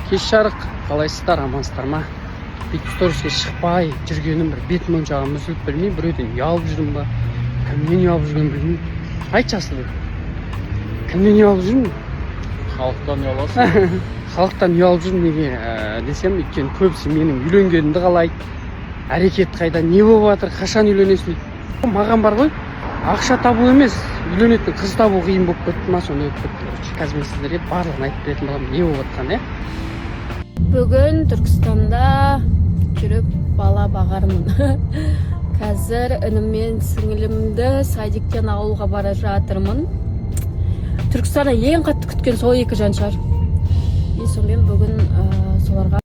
Кеш жарық, қалайсыздар, амансыздар ма? Бүйтіп сториске шықпай жүргенім бір бет моншағым үзіліп, білмеймін, біреуден ұялып жүрмін ба, кімнен ұялып жүргенімді білмеймін. Айтшы, Асылбек, кімнен ұялып жүрмін? Халықтан ұяласың. Халықтан ұялып жүрмін. Неге десем, өйткені көбісі менің үйленгенімді қалайды. Әрекет қайда, не болып жатыр, қашан үйленесің дейді. Маған бар ғой, ақша табу емес, үйленетін қыз табу қиын болып кетті ма, сондай болып кетті. Короче, қазір мен сіздерге барлығын айтып беретін боламын, не болып жатқанын, иә. Бүгін Түркістанда жүріп бала бағармын. Қазір інім мен сіңілімді садиктен алуға бара жатырмын. Түркістанда ең қатты күткен сол екі жан шығар. И сонымен бүгін соларға.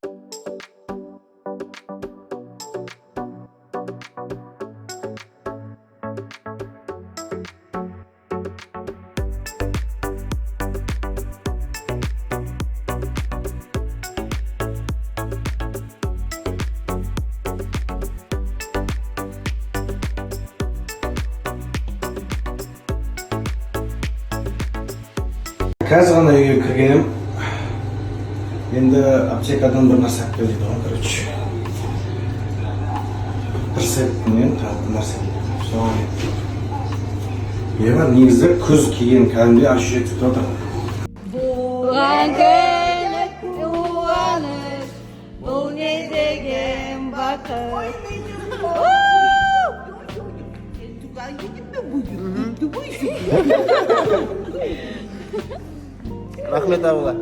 Қазір ғана үйге кірген едім. Енді аптекадан бір нәрсе алып кел дейді ғой. Короче, бір сәттінен тағы бір нәрсе дейді, соған кеттік. Бар негізі, күз келген, кәдімгідей ощущать етіп жатыр. Туған күні қуаныш, бұл не деген бақыт! Туған күнім бүгін. Рахмет, абла.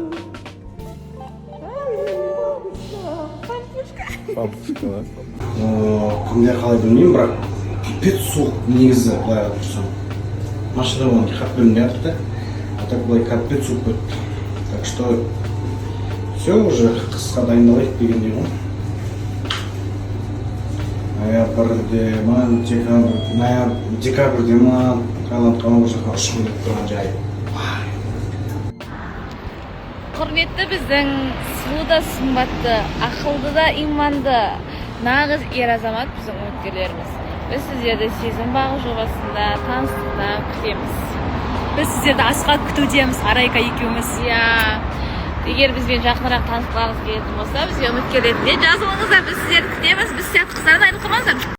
Пампушка. Кімде қалай білмеймін, бірақ пипец суық негізі. Былай қарап тұрсам, машина болғаннан кейін қатты білінбей жатыр да, а так былай капец суып кетті. Так что все, уже қысқа дайындалайық дегендей ғой. Ноябрьде ма, декабрь, ноябрь, декабрьде ма, Таиландқа ма, бір жаққа ұшқым келіп тұрған жай. Құрметті біздің сұлу да сымбатты, ақылды да иманды, нағыз ер азамат біздің үміткерлеріміз, біз сіздерді «Сезім бағы» жобасында таныстықта күтеміз. Біз сіздерді асыға күтудеміз, Арайка екеуміз. Иә, егер бізбен жақынырақ танысқыларыңыз келетін болса, бізге үміткер ретінде жазылыңыздар. Біз сіздерді күтеміз. Біз сияқты қыздардан айырылып қалмаңыздар.